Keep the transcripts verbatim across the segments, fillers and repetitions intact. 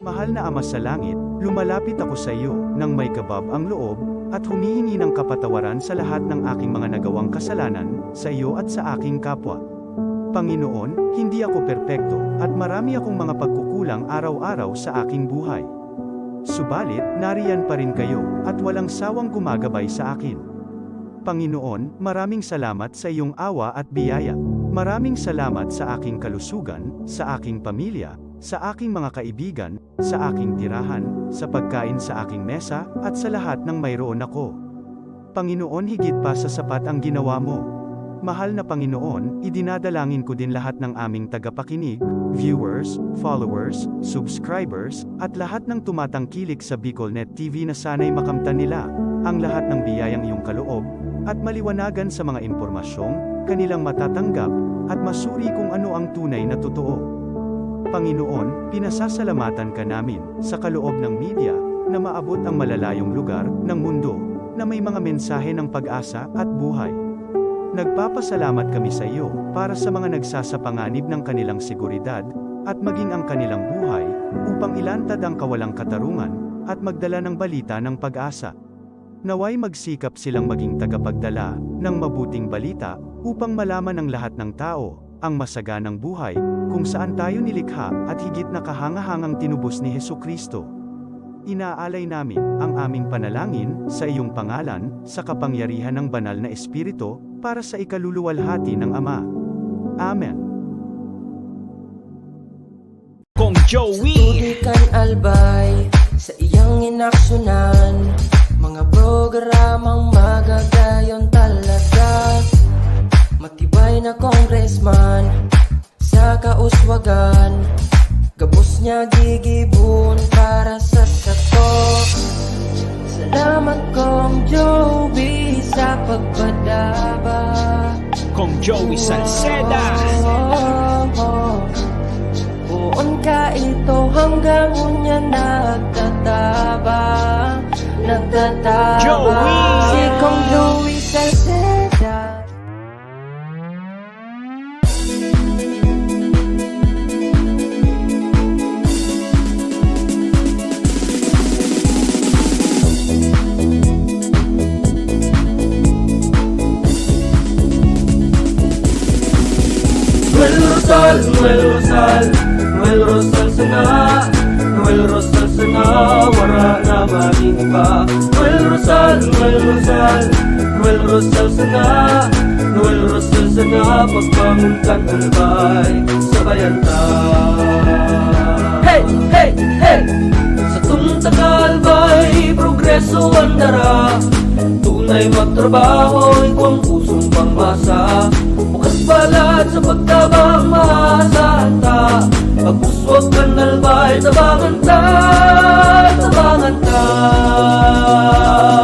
Mahal na Ama sa Langit, lumalapit ako sa iyo nang may kabab ang loob at humihingi ng kapatawaran sa lahat ng aking mga nagawang kasalanan sa iyo at sa aking kapwa. Panginoon, hindi ako perpekto at marami akong mga pagkukulang araw-araw sa aking buhay. Subalit, nariyan pa rin kayo at walang sawang gumagabay sa akin. Panginoon, maraming salamat sa iyong awa at biyaya. Maraming salamat sa aking kalusugan, sa aking pamilya, sa aking mga kaibigan, sa aking tirahan, sa pagkain sa aking mesa, at sa lahat ng mayroon ako. Panginoon, higit pa sa sapat ang ginawa mo. Mahal na Panginoon, idinadalangin ko din lahat ng aming tagapakinig, viewers, followers, subscribers, at lahat ng tumatangkilik sa BicolNet T V na sana'y makamtan nila ang lahat ng biyayang iyong kaloob at maliwanagan sa mga impormasyong kanilang matatanggap at masuri kung ano ang tunay na totoo. Panginoon, pinasasalamatan ka namin sa kaloob ng media na maabot ang malalayong lugar ng mundo na may mga mensahe ng pag-asa at buhay. Nagpapasalamat kami sa iyo para sa mga nagsasapanganib ng kanilang seguridad at maging ang kanilang buhay upang ilantad ang kawalang katarungan at magdala ng balita ng pag-asa. Naway magsikap silang maging tagapagdala ng mabuting balita upang malaman ng lahat ng tao ang masaganang buhay kung saan tayo nilikha at higit na kahangahangang tinubos ni Jesu-Cristo. Inaalay namin ang aming panalangin sa iyong pangalan, sa kapangyarihan ng Banal na Espiritu, para sa ikaluluwalhati ng Ama. Amen. Kong Joey. Tubig kan Albay, sa iyang inaksyonan, mga programang magagayon talaga. Matibay na congressman, sa kauswagan, gabos niya gigibon para sa sato. Salamat, Kong Joey, sa pagpadaba. Kong Joey Salceda. Poon ka ito hanggang unya nagtatabang, nagtatabang. Joey. Si Kong Joey Salceda. Noel Rosal, Noel Rosal, Noel Rosal sana, Noel Rosal sana, wara na magin iba. Noel Rosal, Noel Rosal, Noel Rosal sana, Noel Rosal sana, pagbangon kan Albay, sabayan ta. Hey, hey, hey! Sa tunta ka Albay, progreso ang dara. Tunay magtrabaho, igwang pusong pangmasa. Bukas palad sa pagtabang, maasahan ta. Pag-uswag kan Albay, tabangan ta, tabangan ta.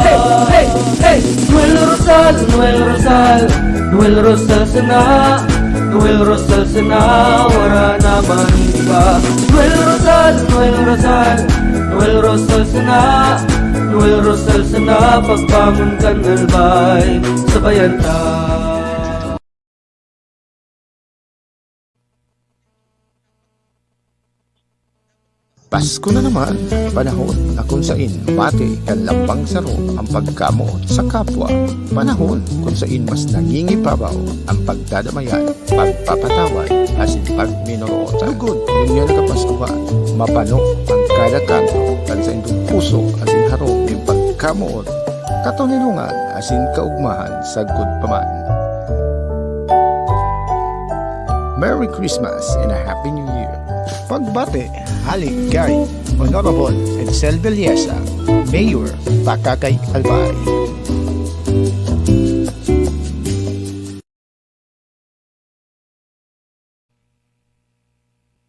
Hey, hey, hey! Noel Rosal, Noel Rosal, Noel Rosal sana, Noel Rosal sana, wara na man iba. Noel Rosal, Noel Rosal, Noel Rosal sana, Noel Rosal sana, pagbangon kan Albay, sabayan ta. Pasko na naman, panahon na kung sain mati kan lambang saro ang pagkamoot sa kapwa. Panahon kung sain mas nangingibabaw ang pagdadamayan, pagpapatawad, asin pagminorotan. Lugod, ngunyan na kapaskuhan, mapano ang kada kanto kan saindong pusog asin harong nin pagkamoot, katoninongan asin kaugmahan sagkod pa man. Merry Christmas and a Happy New Year! Pagbati hale kay Honorable Edsel Villesa, Mayor, Pakakay, Albay.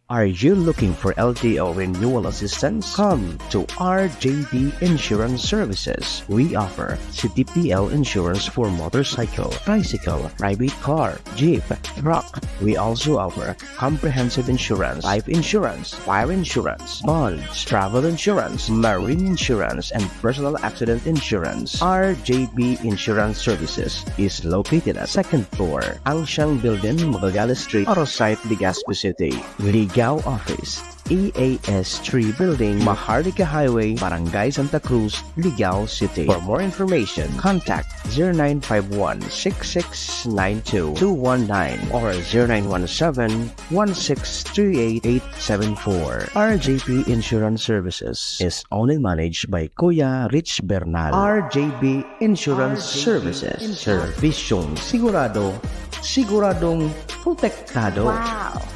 Are you looking for L T O renewal assistance? Come to R J D Insurance Services. We offer C T P L insurance for motorcycle, tricycle, private car, jeep, truck. We also offer comprehensive insurance, life insurance, fire insurance, bonds, travel insurance, marine insurance, and personal accident insurance. R J B Insurance Services is located at second floor, Angsiang Building, Magallanes Street, Arosite, Legazpi City. Legal Office, E A S three Building, Maharlika Highway, Barangay Santa Cruz, Ligao City. For more information, contact zero nine five one six six nine two two one nine or zero nine one seven one six three eight eight seven four. R J P Insurance Services is only managed by Kuya Rich Bernal. R J B Insurance Services. Servisyong sigurado, siguradong protektado. Wow!